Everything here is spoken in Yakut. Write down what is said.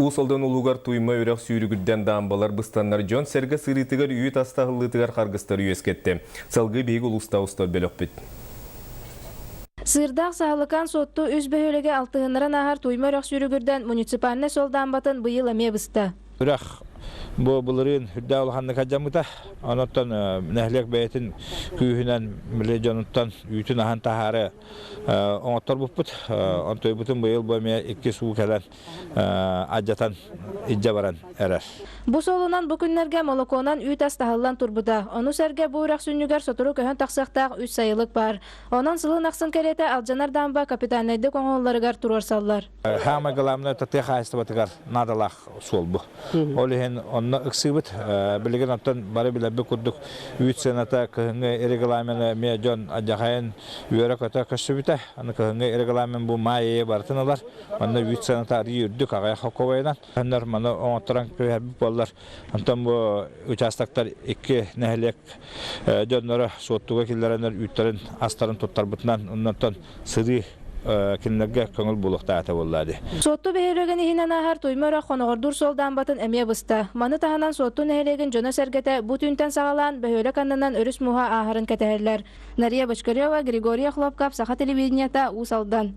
Уус Алдан улуугар Туйма үрэх сүүрүгүрдэн даамбалар быстаннар дьон-сэргэ сырыытыгар үүт ас таһыллыытыгар харгыстары үөскэттэ. Салгыы биһиги улууста устар бөлөхпүт. Сыырдаах Саһылыкаан Суотту үс бөһүөлэги алтыһыннаран ааһар Туйма үрэх сүүрүгүрдэн муниципальнай суол даамбатын быйыл эмиэ быста. Үрэх бу былырыын үрдээх улаханнык алдьаммыта. Онон нэһилиэк бэйэтин күүһүнэн били дьонуттан үүтүн аһан таһаары оҥотторбуппут. Онтуйбутун быйыл бу эмиэ иккис уу кэлэн алдьатан илдьэ баран эрэр. Бу суолунан бу күннэргэ молокуонан үүт ас таһыллан турбута. Ону сэргэ бу үрэх сүнньүгэр сотору көһөн тахсыахтаах үс сайылык баар. Онон сылын ахсын кэриэтэ алдьанар даамба капитальнайдык оҥоһулларыгар туруорсаллар. Самое главное тыа хаһаайыстыбатыгар наадалаах суол бу. Ол иһин онно ыксыыбыт. Билигин оттон бары билэрбит курдук үүт сыаната кыһыҥҥы регламены эмиэ дьон алдьархайын үөрэ-көтө көрсүбүтэ. Аны кыһыҥҥы регламент бу маай ыйы барытын ылар. Манна үүт сыаната арыый үрдүк аҕыйах холкуобайынан. Өннөр маны оҥотторон кэбиһэрбит буоллар. Онтон бу участоктар икки нэһилиэк дьонноро Суоттуга киллэрэннэр үүттэрин астарын туттарбытынан оннортон сырыы кинилэргэ көҥүл буолуохтаата буолла дии. Суотту бөһүөлэгин иһинэн ааһар Туйма үрэх хоноҕордуур суол даамбатын эмиэ быста. Маны таһынан Суотту нэһилиэгин дьоно-сэргэтэ бу түүнтэн саҕалаан бөһүөлэк аннынан өрүс мууһа ааһарын кэтэһэллэр. Нария Бочкарева, Григорий Охлопков, Саха телевидениета, Уус Алдан.